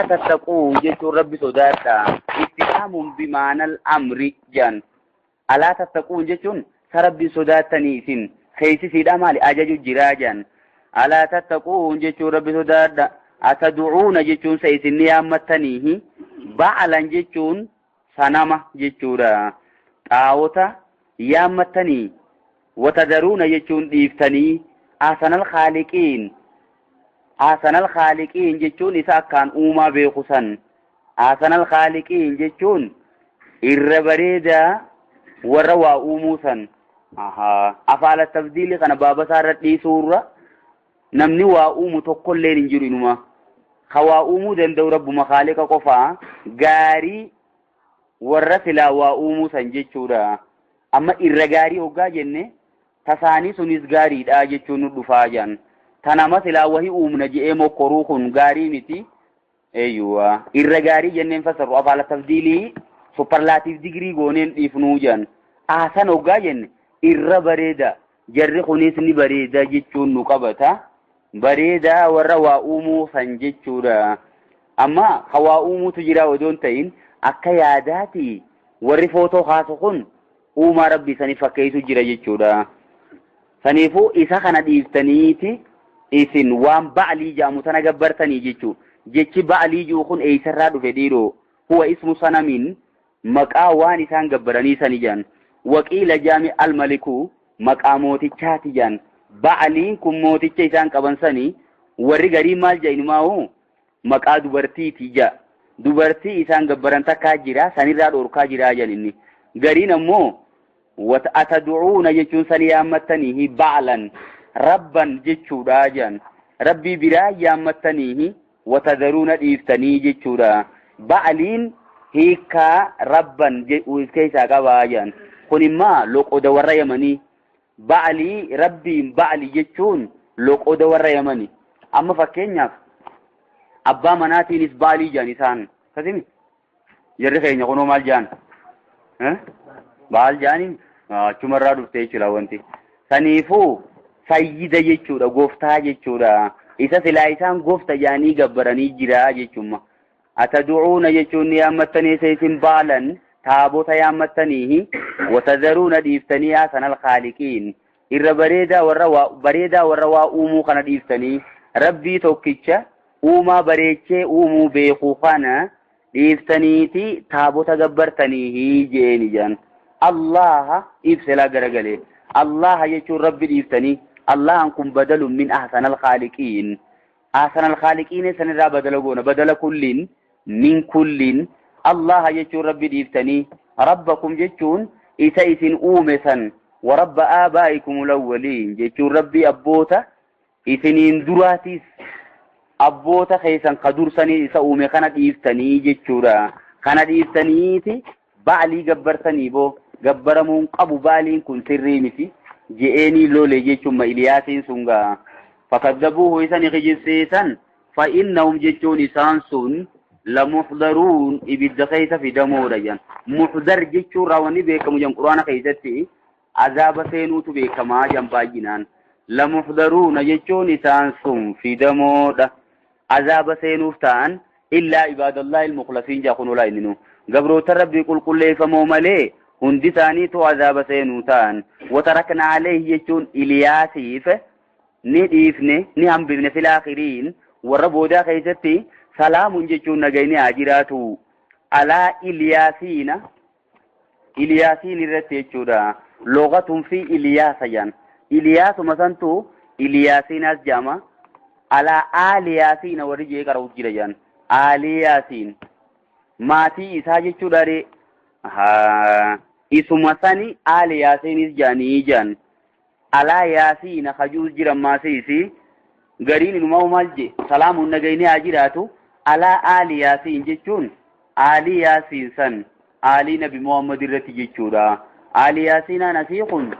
Tattaquu jechuun Rabbi sodaadha. Istifhaamun bimaanal amri jedhan. Alaa tattaquun jechuun sa Rabbi sodaattanii isin keeysisiidha maali ajaju jiraa jedhan. Alaa tattaquun jechuun Rabbi sodaadha. Atadu'uuna jechuun sa isin ni yaammattaniihi. Ba'alan jechuun sanama jechuudha. Xaawota yaammattanii. Watadaruuna jechuun dhiiftanii. Ahsanal khaaliqiin. Ahsanal khaaliqiin jechuun isa akkaan uumaa beeku san. Ahsanal khaaliqiin jechuun irra bareedaa warra waa uumuu san. Afaala tafdiilii kana baabasaa irra dhiisuurra namni waa uumu tokkolleen hin jiru inuma. Ka waa uumuu danda'u Rabbuma khaaliqa qofaa gaarii warra silaa waa uumuu san jechuudha. Amma irra gaarii hoggaa jenne tasaanii sunis gaariidha jechuun nu dhufaa jedhan. Tanama silaa wahi uumna je'ee mokkoruu kun gaarii miti. Eeyyuwa. Irra gaarii jenneen fasarru afaala tafdiilii superlative degree gooneen dhiifnuu jedhan. Ahsan hoggaa jenne irra bareeda. Jarri kunis ni bareeda jechuun nu qabata. Bareedaa warra waa uumuu san jechuudha. Amma ka waa uumuutu jira odoo hin ta'in akka yaadaati warri footoo kaasu kun uumaa Rabbii sanii fakkeessu jira jechuudha. Saniifuu isa kana dhiiftaniiti isin waan ba'alii jedhamu tana gabbartanii jechuu. Jechi ba'alii jiru kun eessarraa dhufe dhiiroo? Huwa ismu sanamin maqaa waan isaan gabbaranii sani jedhan. Waqiila jaami almaliku maqaa mootichaati jedhan. Ba'aliin kun mooticha isaan qaban sani warri garii maal jedhan inumaa'u maqaa dubartiiti jedha. Dubartii isaan gabbaran takkaa jira sanirraa dhorkaa jira jedhan inni. Gariin ammoo atadu'uuna jechuun sani yaammattaniihi ba'alan rabban jechuudha jedhan. Rabbii biraa yaammattaniihi watadaruuna dhiiftanii jechuudha. Ba'aliin hiikkaa rabban jedhu keessaa qabaa jedhan. Kun immoo loqoda warra Yamanii. Ba'alii rabbiin ba'ali jechuun loqoda warra Yamanii. Amma fakkeenyaaf abbaa manaatiinis ba'alii jedhan isaan. Akkasimi jarri keenya kunoo maal jedhan? Baal jedhaniin achumarraa dhufte jechuudha wanti. Saniifuu sayyida jechuudha gooftaa jechuudha. Isa silaa isaan goofta jedhanii gabbaranii jira jechuudha. Atadu'uuna jechuun ni yaammattanii isa isin baalan taabota yaammattaniihi watadaruuna dhiiftanii ahsanal khaaliqiin. Irra bareedaa warra waa uumuu kana dhiiftanii Rabbii tokkicha uumaa bareechee uumuu beeku kana dhiiftaniiti taabota gabbartaniihi jeeni jedhan. Allaha ibselaa garagalee. Allaha jechuun Rabbi dhiiftanii. Allahan kun badalun min ahsanal khaaliqiin. Ahsanal khaaliqiin sanirraa badala goona. Badala kulliin min kulliin. Allaha jechuun Rabbi dhiiftanii. Rabbakum jechuun isa isin uume san. Warabba aabaa'ikum lawwaliin jechuun Rabbi abboota isiniin duraatiis abboota keessan ka dursanii isa uume kana dhiiftanii jechuudha. Kana dhiiftaniiti ba'alii gabbartanii boo gabbaramuun qabu ba'aliin kun sirrii miti je'eenii lole jechuun ma Iliyaasiin sun gaa. Fakaddabuuhu isani kijibsiisan fa'innahum jechuun isaan sun lamuxdaruun ibidda keessa fidamoodha jedhan. Muxdar jechuun raawwanni beekamu jedhan quraana keessatti azaaba seenuutu beekamaa jedhan baay'inaan. Lamuxdaruuna jechuun isaan sun fidamoodha. Azaaba seenuuf ta'an illaa ibaadallahi ilmukhlasiin jaa kun olaa inninu. Gabroota Rabbii qulqulleeffamoo malee hundi isaaniitu azaaba seenuu ta'an. Watarakna alayhi jechuun Iliyaasiif ni dhiifne ni hambifne fil aakhiriin warra boodaa keessatti salaamun jechuun nagayni haa jiraatu. Alaa Iliyaasiina Iliyaasiin irratti jechuudha. Loqatun fi Iliyaasa jedhan. Iliyaasuma santu Iliyaasiinas jedhama. Alaa Aaliyaasiina warri jee qara'u jira jedhan. Aaliyaasiin maatii isaa jechuudha ree. Isuma sani Aaliyaasiinis jedhanii jedhan. Alaa Yaasiina kajuus jiran maasiisi. Gariin inumaa maal jee salaamun nagayni haa jiraatu. Alaa Aaliyaasiin jechuun Aaliyaasiin san Aalii Nabi Muhammad irratti jechuudha. Aaliyaasiinaan asii kun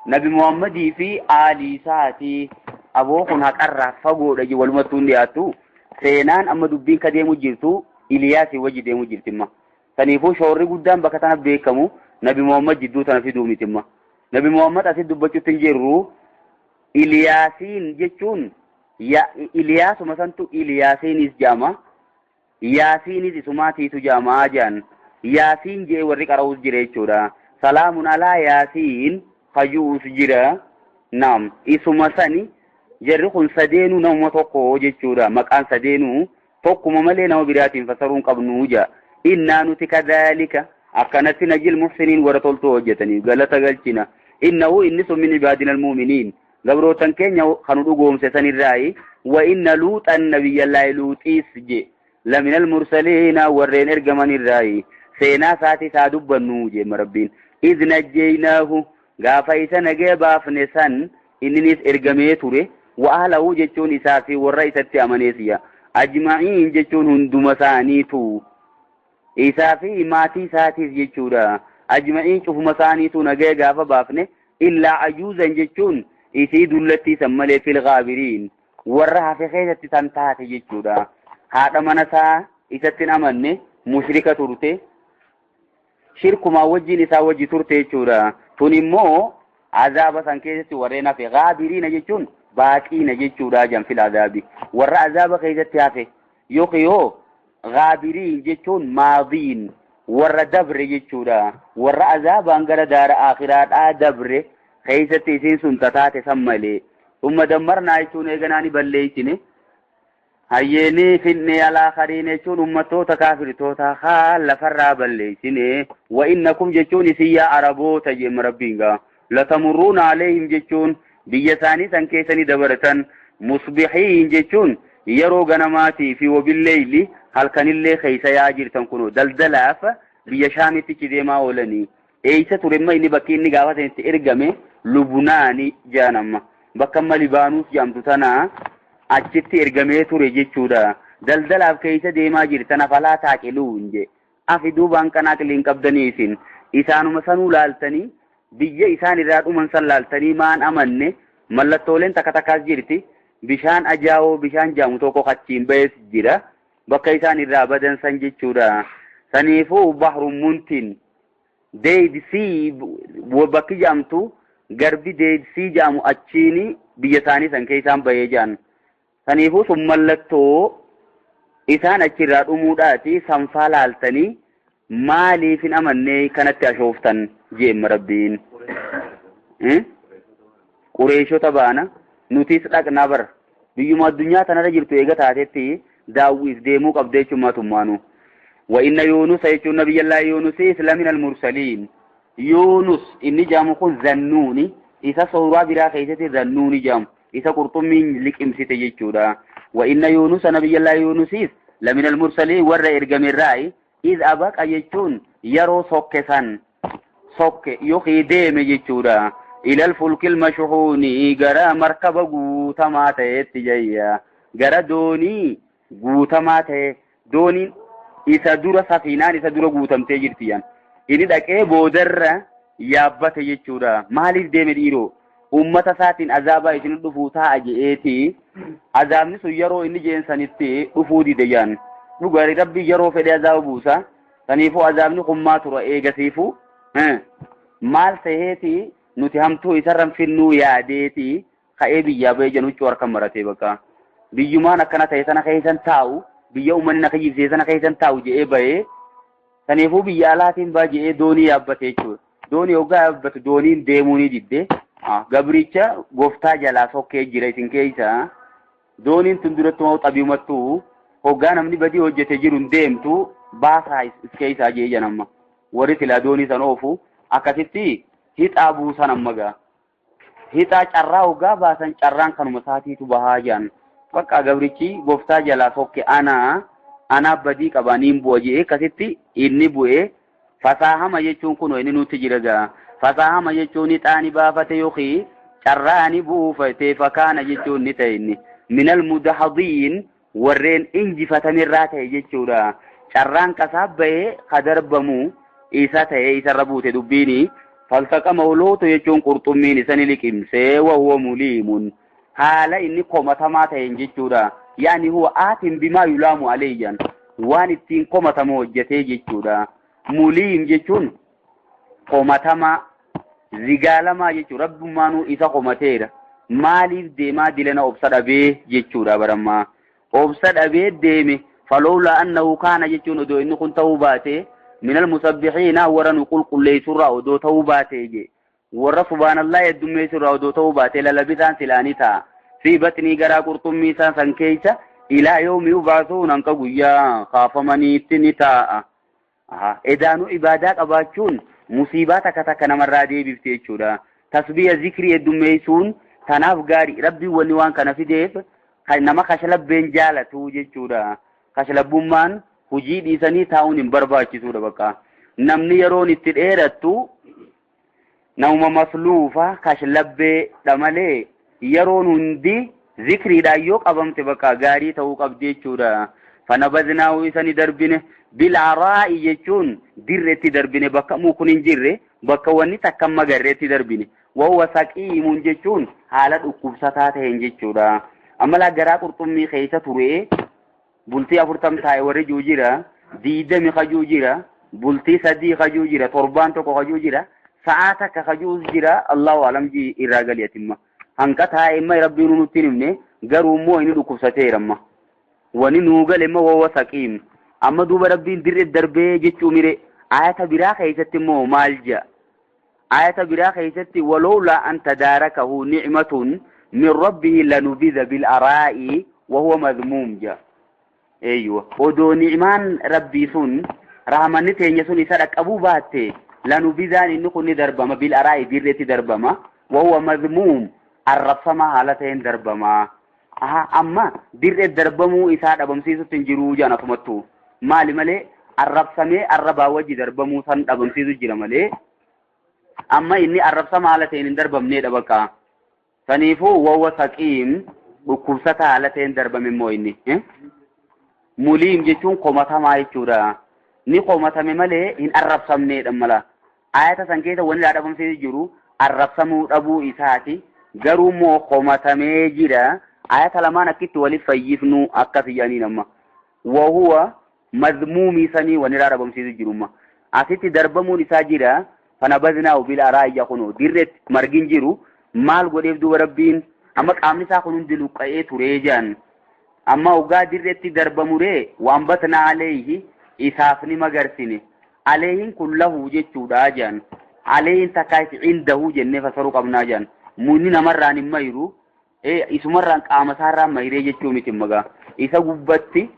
Nabi Muhammadii fi aalii isaati. Aboo kun haqarraa fagoodha je walumattuu hin dhiyaattu. Seenaan amma dubbiin ka deemu jirtu Iliyaasii wajji deemu jirtimma. Saniifuu shoorri guddaan bakka tana beekamu Nabi Muhammad jidduu tana fiduu mitimma. Nabi Muhammad asitti dubbachuutti hin jirru. Iliyaasiin jechuun Iliyaasuma santu Iliyaasiinis jedhama. Yaasiinis isumaatiitu jaamaa jaan. Yaasiin jee warri qara'uus jira jechuudha. Salaamun alaa Yaasiin hayyuus jira. Naam, isuma sani jarri kun sadeenuu nama tokko jechuudha. Maqaan sadeenuu tokkuma malee nama biraatiin fasaruun qabnuu jaa. Innaa nuti kadhaalika akkanatti najil muhsiniin warra toltuu hojjetaniif galata galchina. Innahu inni sun min ibaadina almu'miniin. Gabrootan keenya kanu dhugoomse sanirraayi. Wa inna luuxan nabiyyallaahi luuxiis je. Lamin almursaliina warreen ergamanirraayi. Seenaa isaati isaa dubbannuu jeema Rabbiin. Idh najjeynaahu gaafa isa nagee baafne san inninis ergamee ture. Wa ahlahu jechuun isaa fi warra isatti amaneesiya. Ajma'iin jechuun hunduma isaaniitu. Isaa fi maatii isaatiif jechuudha. Ajma'iin cufuma isaaniitu nagee gaafa baafne. Illaa ajuuzan jechuun isii dullattii san malee fil gaabiriin warra hafe keessatti tan taate jechuudha. Haadha mana isaa isatti hin amanne mushrika turte. Shirkumaa wajjin isaa wajji turte jechuudha. Tun immoo azaaba san keessatti warreen hafe gaabiriina jechuun baaqiina jechuudha jan fil azaabi. Warra azaaba keessatti hafe yookiin yoo gaabiriin jechuun maadiin warra dabre jechuudha. Warra azaabaan gara daara akhiraadhaa dabre keessatti isiin sun tataate san malee. Thumma dammarnaa jechuun eeganaa ni balleessine. Hayyeenii finnee alaakhariin jechuun uummattoota kaafirtoota haa lafarraa balleessine. Wa innakum jechuun isin yaa Araboota jeema Rabbiin gaa. Latamurruuna aleehim jechuun biyya isaanii san keessanii dabartan. Musbihiin jechuun yeroo ganamaatii fi wabilleeyli halkanillee keessa yaa jirtan kunoo daldalaaf biyya Shaamitti deemaa oolanii. Eeysa ture imma inni bakki inni gaafa itti ergame Lubnaani jaanamma. Bakka amma Libaanuus jedhamtu tana achitti ergamee ture jechuudha. Daldalaaf keessa deemaa jirtan afalaa taaqiluun je. Afi duubaan kan aqliin qabdanii isin. Isaanuma sanuu laaltanii biyya isaan irraa dhuman san laaltanii maan amanne mallattooleen takka takkaas jirti. Bishaan ajaa'oo bishaan jaamu tokko achiin ba'es jira. Bakka isaan irraa badan san jechuudha. Saniifuu bahru muntin deebisii bakki jedhamtu garbi deebisii jedhamu achiini biyya isaanii san keessaan bahee jiran. Saniifuu sun mallattoo isaan achirraa dhumuudhaati sanfaa laaltanii maaliif hin amannee kanatti ashooftan jeemma Rabbiin. Qureeshota baana nutis dhaqnaa bara. Biyyuma addunyaa tanarra jirtu eega taatetti daawwiif deemuu qabda jechuun maatummaanu. Wa inna Yuunusa jechuun nabiyyallaa Yuunusis lamina almursaliin. Yuunus inni jaamu kun zannuuni isa suuraa biraa keessatti zannuuni jaamu. Isa qurxummiin liqimsite jechuudha. Wa inna Yuunusa nabiyyallaa Yuunusis lamina almursaliin warra ergamerraayi. Iz abaqa jechuun yeroo sokke san sokke yookiin deeme jechuudha. Ilal fulkil mashuhuuni gara markaba guutamaa ta'etti jayya. Gara doonii guutamaa ta'e dooniin isa dura safiinaan isa dura guutamtee jirti yan. Inni dhaqee boodarra yaabbate jechuudha. Maaliif deeme dhiiroo? Uummata isaatiin azaabaa isin dhufuu taa'a je'eeti. Azaabni sun yeroo inni jeen sanitti dhufuu dide yan. Dhugaari Rabbi yeroo fedhe azaaba buusa. Saniifuu azaabni kun maa tura eegasiifuu. Maal ta'eeti nuti hamtuu isarran finnuu yaadeeti ka'ee biyyaa ba'ee jedhu huccuu harkaan maratee bakka. Biyyumaan akkana ta'e sana keessan taa'u biyya uummanni na kiyyibsee sana keessan taa'u je'ee ba'ee saniifuu biyya alaatiin ba'a je'ee doonii yaabbate jechuudha. Doonii hoggaa yaabbatu dooniin deemuu ni didde. Gabricha gooftaa jalaa sokkee jira isin keessa. Dooniin tun durattuu xabiimattuu hoggaa namni badii hojjete jiru hin deemtu baasaa is keessaa je'ee jedhan amma. Warri silaa doonii san oofu akkasitti hixaa buusan amma gaa. Hixaa carraa hoggaa baasan carraan kanuma isaatiitu bahaa jiran. Bakka gabrichi gooftaa jalaa sokke anaa badii qaba niin bu'a je'ee akkasitti inni bu'ee fasaahama jechuun kun inni nutti jira gaa. Fasaahama jechuun hixaani baafate yookiin carraani buufate fakkaana jechuun ni ta'e inni. Minal mudahadiin warreen injifatamirraa ta'e jechuudha. Carraan kasaa ba'ee kadarbamu isa ta'e isarra buute dubbiini. Faltaqama luutu jechuun qurxummiin isa ni liqimsee wa huwa muliimun. Haala inni komatamaa ta'een jechuudha. Yaani huwa aatin bimaa yulaamu alayyan. Waan ittiin komatamu hojjetee jechuudha. Muliim jechuun komatamaa zigaalamaa jechuudha. Rabbummaanuu isa komateera. Maaliif deemaa dilana obsa dhabee jechuudha barammaa. Obsa dhabee deeme Falawlaa annahu kaana jechuun odoo inni kun ta'uu baate minal musabbihiina warra nu qulqulleessurraa odoo ta'uu baate je. Warra subhaanallah heddummeessurraa odoo ta'uu baate lalabisaan silaanii ta'a. Fi batnii garaa qurxummii isaa san keessa ilaa yawmi yub'athuun hanqa guyyaa kaafamaniitti ni taa'a. Edaanuu ibaadaa qabaachuun musiibaa takka takka namarraa deebifti jechuudha. Tasbiya zikrii heddummeessuun tanaaf gaarii. Rabbiin wanni waan kana fideef kan nama kashlabbeen jaalatu jechuudha. Kashlabbummaan hojii dhiisanii taa'uun hin barbaachisuudha bakka. Namni yeroon itti dheerattu namuma masluufa kashlabbeedha malee yeroon hundi zikriidhaan yoo qabamte bakka gaarii ta'uu qabdi jechuudha. Fanabadnaahu isa ni darbine bil'araa'i jechuun dirreetti darbine bakka mukni hin jirre bakka wanni takka hin magarreetti darbine. Wahuwa saqiimun jechuun haala dhukkubsataa ta'een jechuudha. Amma laa garaa qurxummii keessa ture bultii 40 taa'e warri jiru jira, 20 kajuu jira, bultii 3 kajuu jira, torbaan tokko kajuu jira, sa'aa takka kajuus jira, Allahu alam ji irraa gali atimma. Hanqa taa'e imma Rabbiin nutti hin himne, garuu immoo inni dhukkubsateera amma. Wani nuu gale imma wahuwa saqiim. Amma duuba Rabbiin dirre darbee jechuu mire ayata biraa keessatti immoo maal ja'a? Ayata biraa keessatti walowlaa an tadaarakahu ni'matun min rabbihi lanubidha bil araa'i wa huwa madhmuum ja'a. Eeyyuwa. Odoo ni'maan Rabbii sun rahmanni teenya sun isa dhaqqabuu baatte lanubidhaan inni kun ni darbama bil araa'i dirreetti darbama wa huwa madhmuum arrabsamaa haala ta'een darbama. Aha, amma dirree darbamuu isaa dhabamsiisutti hin jiruu jedhan asumattuu. Maali malee arrabsamee arrabaa wajji darbamuu san dhabamsiisu jira malee amma inni arrabsama haala ta'een hin darbamneedha bakka. Saniifuu wahuwa saqiim dhukkubsata haala ta'een darbame immoo inni. Muliim jechuun komatamaa jechuudha. Ni komatame malee hin arrabsamneedha mala. Ayata san keessa wanni dhabamsiisu jiru arrabsamuu dhabuu isaati. Garuu immoo komatamee jira. Ayata lamaan akkitti waliif fayyifnu akkas jedhaniin amma. Wahuwa mazmuumii sanii wanni dhabamsiisu jiru amma. Asitti darbamuun isaa jira. Fanabadnaahu bil araa'i kunoo dirreetti margin jiru maal godheef duuba Rabbiin amma qaamni isaa kun hundi luqqa'ee turee jedhan. Amma hoggaa dirreetti darbamuree waan batnaa aleehi isaaf ni magarsine. Aleehin kun lahu jechuudha jedhan. Aleehin takkaa isi indahu jennee fasaruu qabnaa jedhan. Munni namarraan hin mayru isumarraan qaama isaarraan mayree jechuu miti magaa. Isa gubbatti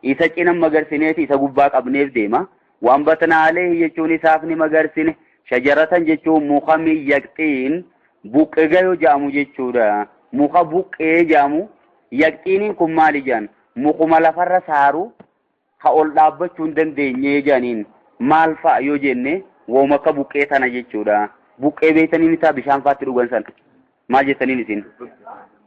isa cina magarsineeti isa gubbaa qabneef deema. Waan batnaa aleehi jechuun isaaf ni magarsine. Shajaratan jechuun muka min yaqxiin buqqee gayoo jedhamu jechuudha. Muka buqqee jedhamu yaqxiiniin kun maali jedhan? Mukuma lafarra saaru ka ol dhaabbachuu hin dandeenye jedhaniin maal fa'a yoo jenne wooma akka buqqee tana jechuudha. Buqqee beektaniin isaa bishaan faatti dhugan sana. Maal jettaniin isin?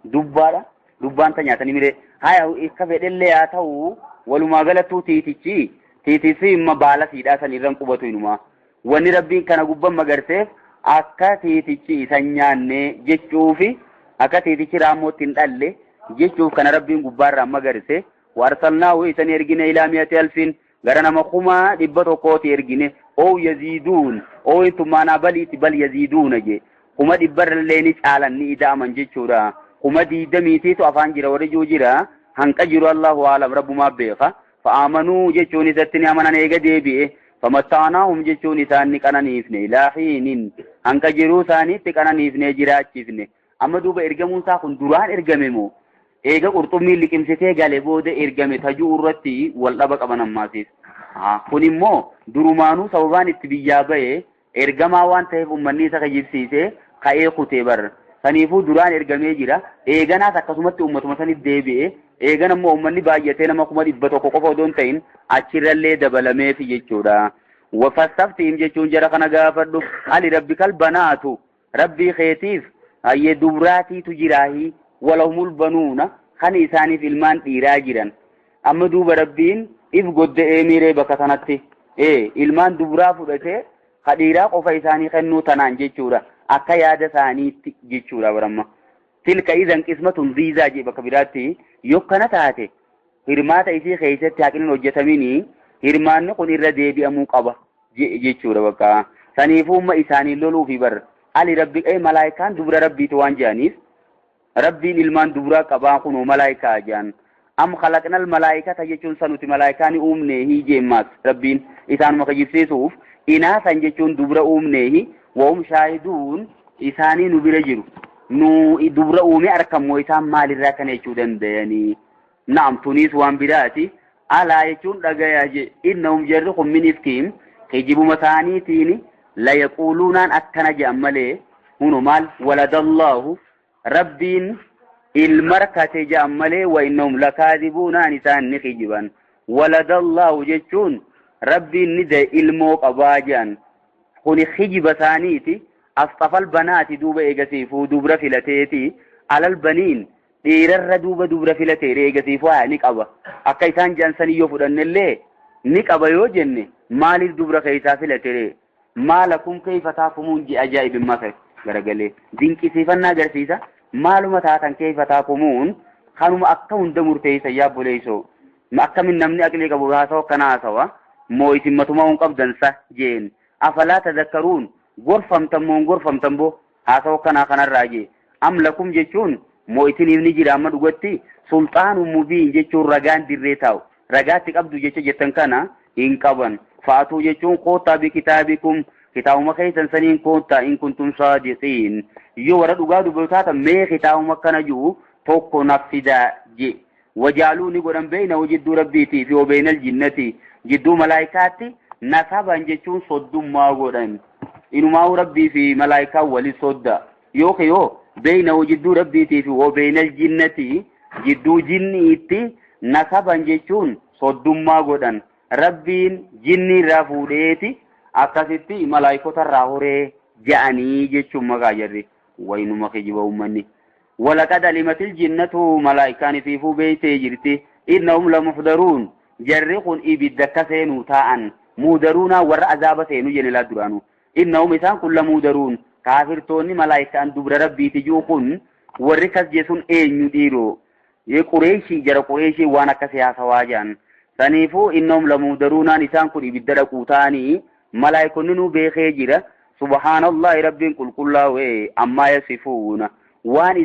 Dubbaadha. Dubbaan ta nyaatanii miree. Haya akka fedhellee haa ta'u walumaa galattuu tiitichi tiitisi imma baala siidhaa san irran qubatu inuma. Wanni Rabbiin kana gubban magarseef akka tiitichi isa nyaanne jechuufi akka tiitichi raammootti hin dhalle jechuuf kana Rabbiin gubbaarraan magarse. Wa arsalnaahu isan ergine ilaa mi'ati alfin gara nama 100,000 ergine. Oo yaziiduun oo intummaanaa baliiti bal yaziiduuna je 100,000 ni caalan ni ida'aman jechuudha. 20,000 afaan jira warri jiru jira hanqa jiru Allahu aalam rabbumaa beeka. Fa'aamanuu jechuun isatti ni amanan eega deebi'e. Famattaanaahum jechuun isaan ni qananiifne ilaa hiinin hanqa jiruu isaaniitti qananiifne jiraachifne. Amma duuba ergamuun isaa kun duraan ergame moo eega qurxummiin liqimsitee gale booda ergame tajuu irratti wal dhaba qaban ammaasiif. Kun immoo durumaanuu sababaan itti biyyaa ba'e ergamaa waan ta'eef uummanni isa kijibsiisee ka'ee kutee bar. Saniifuu duraan ergamee jira. Eeganaas akkasumatti uummatuma saniif deebi'e. Eegan ammoo uummanni baay'atee nama 100,000 qofa odoo hin ta'in achirrallee dabalameef jechuudha. Wafastaftiim jechuun jara kana gaafadhu. Ali rabbikal banaatu rabbii keetiif hayyee dubraatiitu jiraahi walahumul banuuna kan isaaniif ilmaan dhiiraa jiran. Amma duuba Rabbiin if godda'ee miiree bakka sanatti ilmaan dubraa fudhatee ka dhiiraa qofa isaanii kennuu tanaan jechuudha. Akka yaada isaaniitti jechuudha baramma. Tilka idan qismatun ziizaa jee bakka biraatti yokkana taate hirmaata isii keessatti haqni hojjetamini hirmaanni kun irra deebi'amuu qaba jechuudha bakka. Saniifuu umma isaanii loluufi bar. Ali rabbi malaayikaan dubra rabbiitu waan jedhaniif Rabbiin ilmaan dubraa qabaa kunoo malaayikaa jedhan. Am khalaqnal malaayikata jechuun sanuti malaayikaani uumneehi jeemmaas rabbiin isaanuma kijibsiisuuf inaasan jechuun dubra uumneehi wahum shaahiduun isaanii nu bira jiru. Nu dubra uume arkammoo isaan maalirraa kana jechuu danda'anii. Na'am tuniis waan biraati. Alaa jechuun dhagayaa je innahum jarri kun min ifkiim kijibuma isaaniitiin la yaquuluunaan akkana je'an malee hunu maal waladallahu rabbiin ilma arkate je'an malee wa innahum lakaadibuunaan isaan ni kijiban. Waladallahu jechuun rabbiin ni da'e ilmoo qabaa je'an. Kuni kijiba isaaniiti. Asxafal banaati duuba eegasiifuu dubra filateeti. Alal baniin dhiirarra duuba dubra filatee eegasiifuu haa ni qaba. Akka isaan je'an sanii yoo fudhannellee ni qaba yoo jenne maaliif dubra keessaa filatee? Maalakum keeyfa taakumuun je ajaa'ibin maka garagalee dinqisiifannaa agarsiisa. Maaluma taatan keeyfa taakumuun kanuma akka hunda murteessa yaa obboleessoo. Akkamin namni aqlii qabu haasawa akkana haasawa moo isin matumaa hin qabdan sa jeen. Afalaa tadhakkaruun gorfamtan moo hin gorfamtan boo haasawa akkanaa kanarraa jee. Am lakum jechuun moo isiniif ni jira amma dhugatti sulxaanun mubiin jechuun ragaan dirree taa'u. Ragaatti qabdu jecha jettan kana hin qaban. Faatuu jechuun koottaa bi kitaabikum kitaabuma keessan saniin koottaa in kuntum saadiqiin. Yoo warra dhugaa dubbatu taatan mee kitaabuma akkana jiru tokko naaf fidaa je. Wajaaluu ni godhan beeyna jidduu rabbiitii fi wabeynal jinnati jidduu malaayikaatti nasaban jechuun soddummaa godhan. Inumaa'u rabbii fi malaayikaa wali sodda. Yookiin yoo beeyna jidduu rabbiitii fi wabeynal jinnati jidduu jinniitti nasaban jechuun soddummaa godhan. Rabbiin jinni irraa fuudheeti akkasitti malaayikota irraa horee ja'anii jechuun maqaa jarri. Waynuma kijiba uummanni. Walaqad alimatil jinnatu malaayikaan ifiifuu beeytee jirti. Innahum lamuhdaruun jarri kun ibidda akka seenuu taa'an. Muudaruunaa warra azaaba seenuu jenne laa duraanuu. Innahum isaan kun lamuudaruun kaafirtoonni malaayikaan dubra rabbiiti jiru kun warri kas jechuun eenyu dhiiroo. Qureeshii jara qureeshii waan akka siyaasawaa jedhan. Saniifuu innahum lamuudaruunaan isaan kun ibidda dhaquu ta'anii malaayikonni nu beekee jira. Subhaanallahi rabbiin qulqullaa'ee ammaa yasifuuna. Waan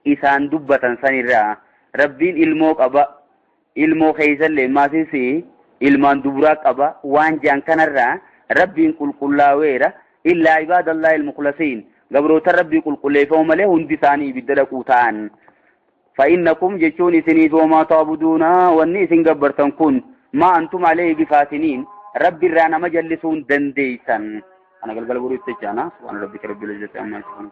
isaan dubbatan sanirraa rabbiin ilmoo qaba. Ilmoo keessallee maasis ilmaan dubraa qaba. Waan jedhan kanarraa rabbiin qulqullaa'eera. Illaa ibaadallahi almukhlasiin. Gabroota rabbii qulqulleeffamu malee hundi isaanii ibidda dhaquu ta'an. فإنكم جتون سنيف وما تعبدون والنيس جبرتن كن ما أنتم عليه بفاتنين رب الرانا مجلسون دنديسا. أنا قلقل بريد تجانا. سبحان ربك رب العزة عما يصفون.